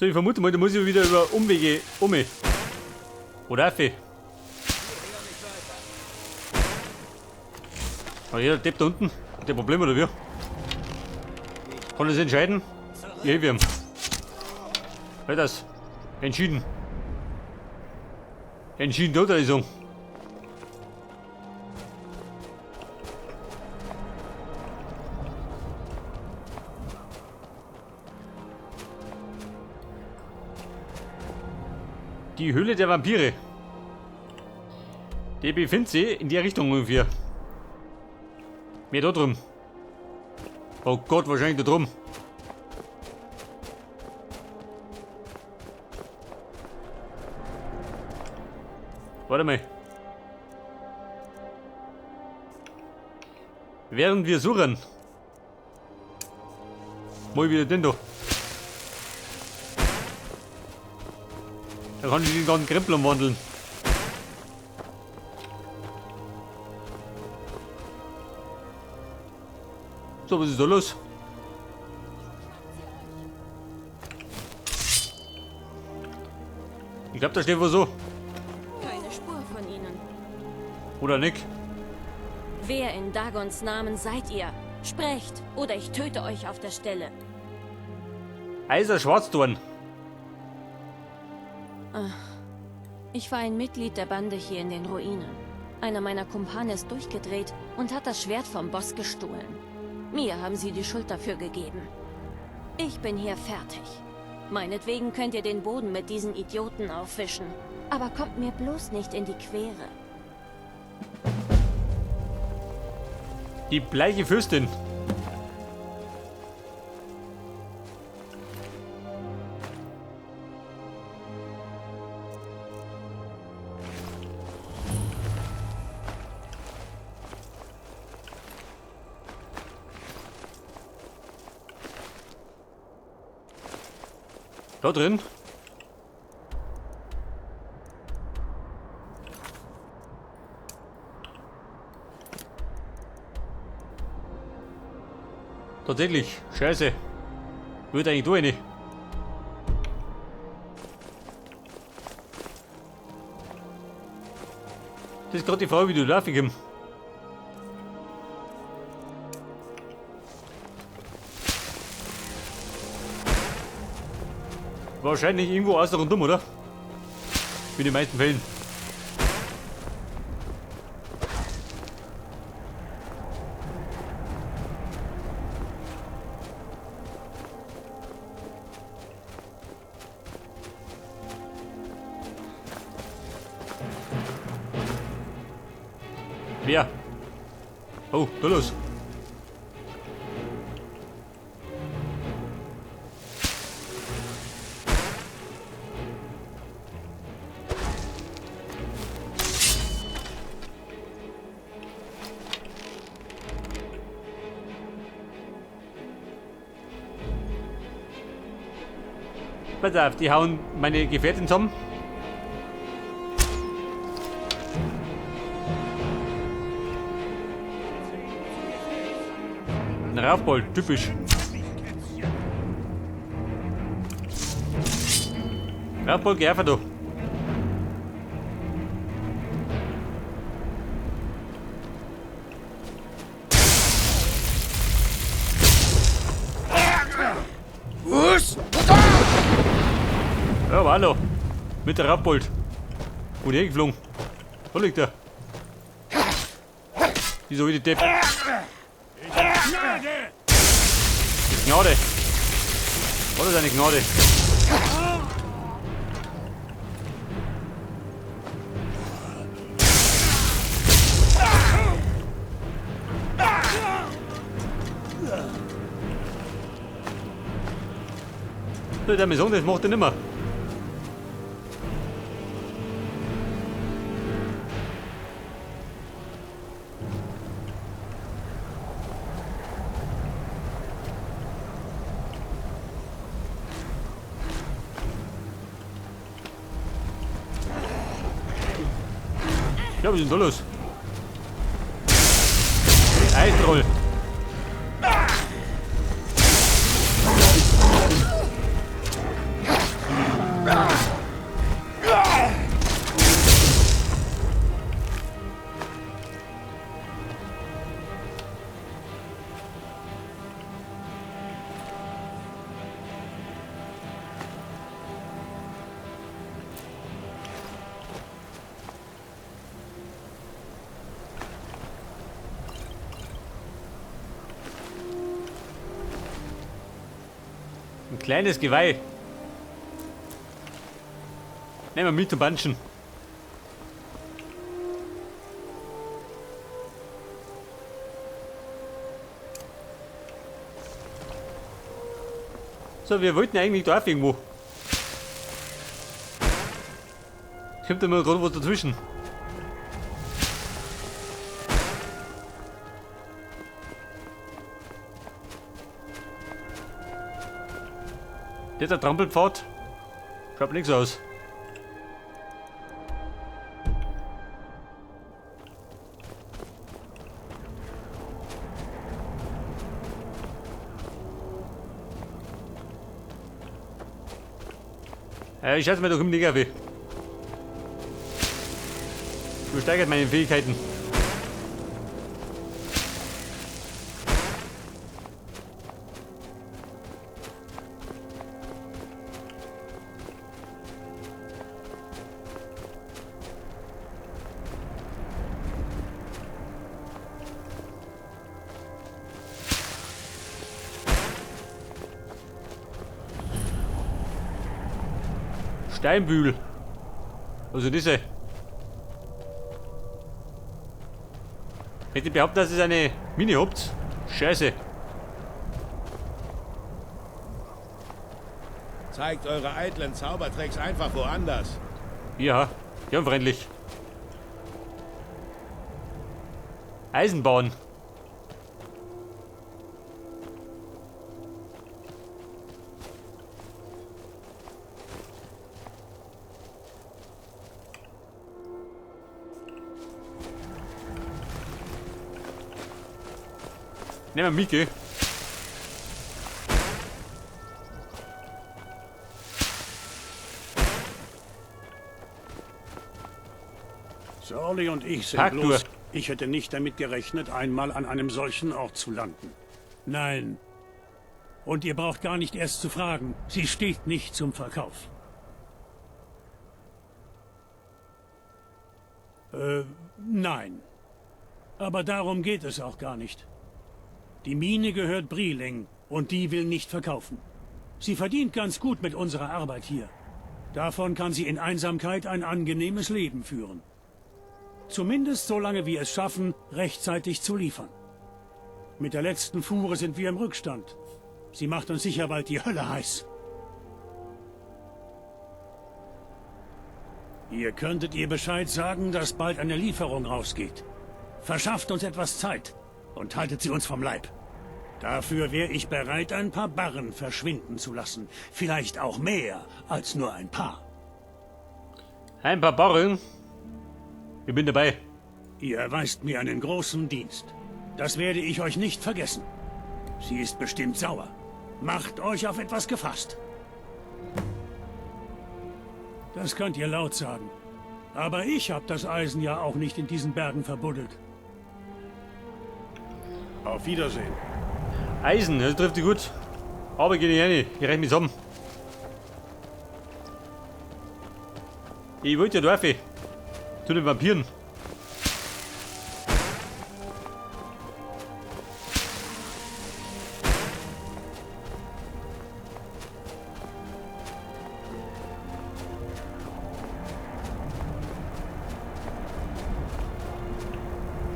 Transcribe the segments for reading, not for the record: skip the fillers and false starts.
So, ich vermute mal, da muss ich wieder über Umwege um. Oder Affe. Aber jeder Depp da unten, hat der Probleme oder wie? Kann das entscheiden? Ich helfe ihm. Hört das? Entschieden. Entschieden tut er so. Die Höhle der Vampire. Die befindet sich in der Richtung ungefähr. Mehr da drum. Oh Gott, wahrscheinlich da drum. Warte mal. Während wir suchen. Mal wieder den da. Da kann ich den ganzen Krempel umwandeln. So, was ist da los? Ich glaub, da steht wohl so. Keine Spur von ihnen. Oder Nick? Wer in Dagons Namen seid ihr? Sprecht, oder ich töte euch auf der Stelle. Eiser Schwarzdorn. Ach, ich war ein Mitglied der Bande hier in den Ruinen. Einer meiner Kumpane ist durchgedreht und hat das Schwert vom Boss gestohlen. Mir haben sie die Schuld dafür gegeben. Ich bin hier fertig. Meinetwegen könnt ihr den Boden mit diesen Idioten aufwischen. Aber kommt mir bloß nicht in die Quere. Die bleiche Fürstin. Da drin. Tatsächlich, scheiße. Würde eigentlich da rein. Das ist gerade die Frage, wie du da kommst. Wahrscheinlich irgendwo außer rundum, oder? Wie in den meisten Fällen. Wer? Oh, da los. Pass auf, die hauen meine Gefährtin zusammen. Ein Raufbold, typisch. Raufbold, geh einfach da. Ja, hallo. Mit der Raufbold. Und hier geflogen. Wo liegt der? Wieso wie die Depp? Gnade! Gnade! Was ist eine Gnade? So, der Maison, das macht er nimmer. Ja, was ist denn da los? Eisroll. Ein kleines Geweih. Nehmen wir mit zum Banschen. So, wir wollten eigentlich da irgendwo. Kommt immer gerade was dazwischen. Der Trampelpfad schaut nichts aus. Ich schätze mir doch im Negativ. Übersteigert meine Fähigkeiten. Steinbühl. Also diese. Hätte ich behauptet, dass es eine Mine habt. Scheiße. Zeigt eure eitlen Zaubertricks einfach woanders. Ja, ja, freundlich. Eisenbahn. Nehmen wir Mieke. Sorli und ich sind bloß... Ich hätte nicht damit gerechnet, einmal an einem solchen Ort zu landen. Nein. Und ihr braucht gar nicht erst zu fragen. Sie steht nicht zum Verkauf. Nein. Aber darum geht es auch gar nicht. Die Mine gehört Brieling und die will nicht verkaufen. Sie verdient ganz gut mit unserer Arbeit hier. Davon kann sie in Einsamkeit ein angenehmes Leben führen. Zumindest solange wir es schaffen, rechtzeitig zu liefern. Mit der letzten Fuhre sind wir im Rückstand. Sie macht uns sicher bald die Hölle heiß. Ihr könntet ihr Bescheid sagen, dass bald eine Lieferung rausgeht. Verschafft uns etwas Zeit und haltet sie uns vom Leib. Dafür wäre ich bereit, ein paar Barren verschwinden zu lassen. Vielleicht auch mehr als nur ein paar. Ein paar Barren? Ich bin dabei. Ihr erweist mir einen großen Dienst. Das werde ich euch nicht vergessen. Sie ist bestimmt sauer. Macht euch auf etwas gefasst. Das könnt ihr laut sagen. Aber ich habe das Eisen ja auch nicht in diesen Bergen verbuddelt. Auf Wiedersehen. Eisen, das trifft dich gut. Aber geh nicht rein, ich renn mich zusammen. Ich wollte ja Dorfe. Zu den Vampiren.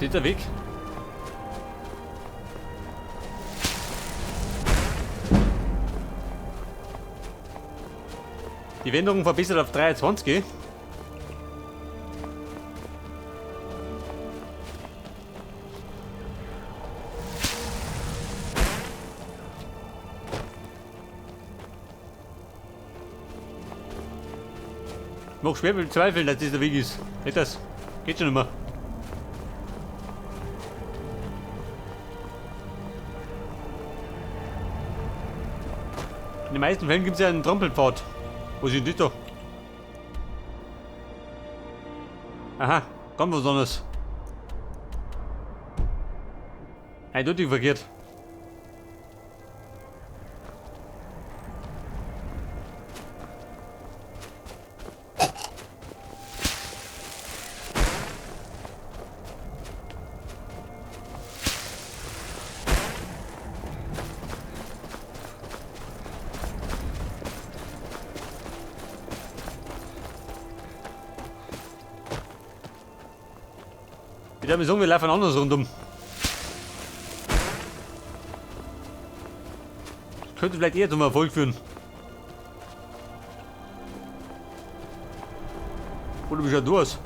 Dieser Weg. Die Wendung verbessert auf 23. Mag schwer bezweifeln, dass das der Weg ist. Nicht das. Geht schon immer. In den meisten Fällen gibt es ja einen Trampelpfad. Wo sind die da? Aha, ganz was anderes. Eindeutig verkehrt. Ich darf mir sagen, wir laufen anders rundum. Das könnte vielleicht eher zum Erfolg führen. Oder wie schaut du aus?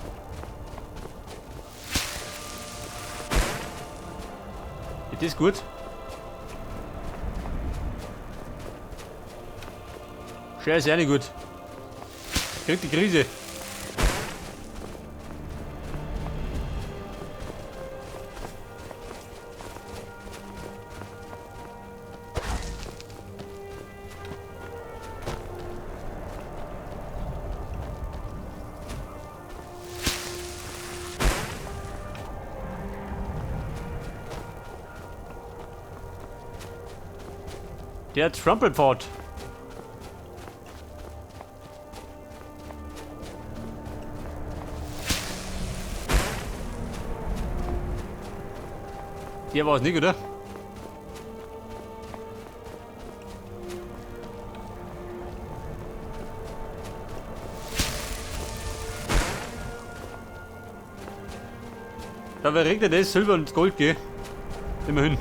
Ist das gut? Scheiße, auch nicht gut. Kriegt die Krise. Der Trumpelpfad. Der war es nicht, oder? Da regnet es Silber und Gold, gell? Immerhin.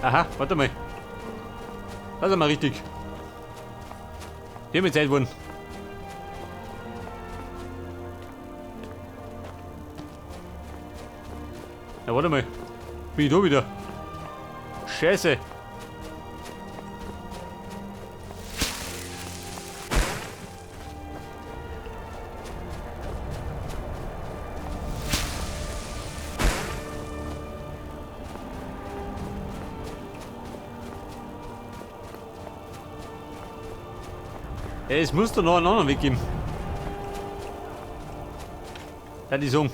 Aha, warte mal. Das ist mal richtig. Die haben Zeit wurden. Ja, warte mal. Bin ich da wieder? Scheiße. Es muss doch noch einen anderen Weg geben. Ja, die Song.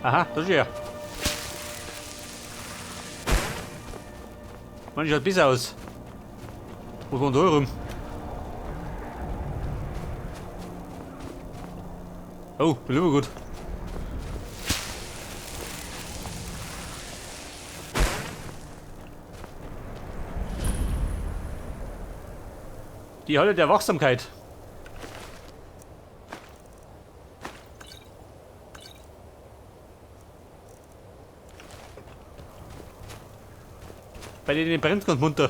Aha, das ist ja. Man schaut besser aus. Wo kommt da rum? Oh, bin immer gut. Die Halle der Wachsamkeit. Bei denen brennt ganz munter.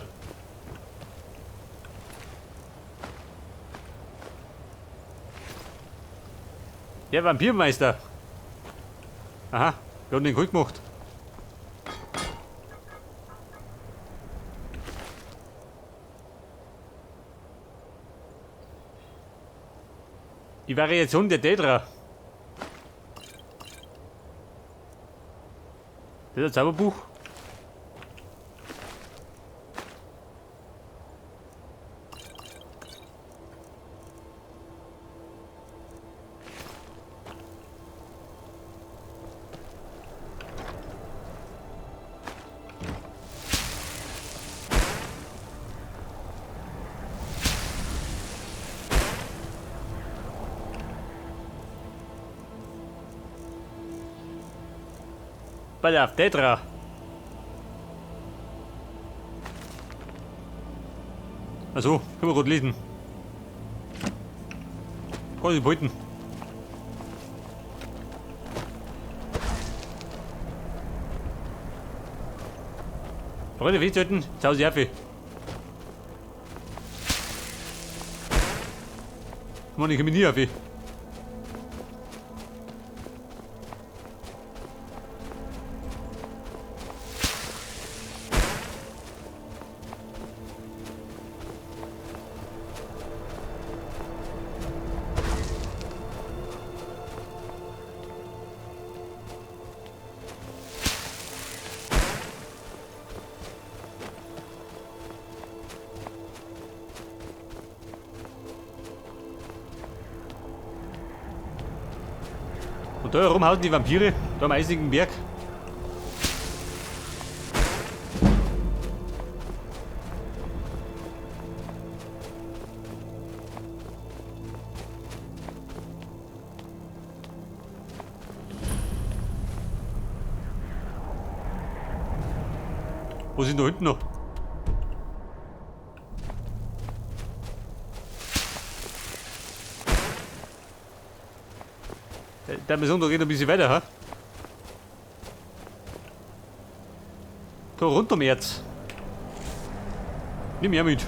Der Vampirmeister. Aha, wir haben den gut gemacht. Die Variation der Daedra. Das ist ein Zauberbuch. Bei der Daedra. Also, können wir gut lesen. Kann ich beuten. Freunde, festhalten, zu Hause auf. Mann, ich komme nie auf. Und da herum hausen die Vampire, da am eisigen Berg. Wo sind da hinten noch? Der Mission, da geht ein bisschen weiter, ha? Da runter im Erz. Nimm her mit.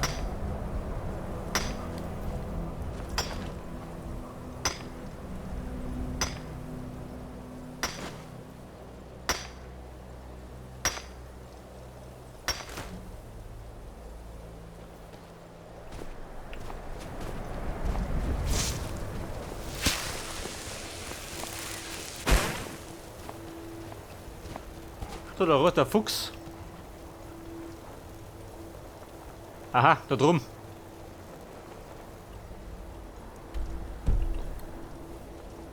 So, da roter Fuchs. Aha, da drum.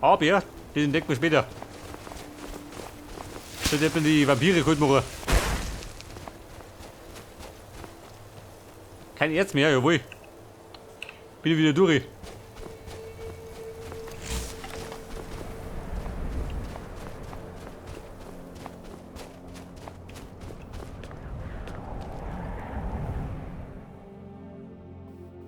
Aber ja, den entdecken wir später. So, der die Vampire geholt machen. Kein Erz mehr, jawohl. Bin ich wieder durch.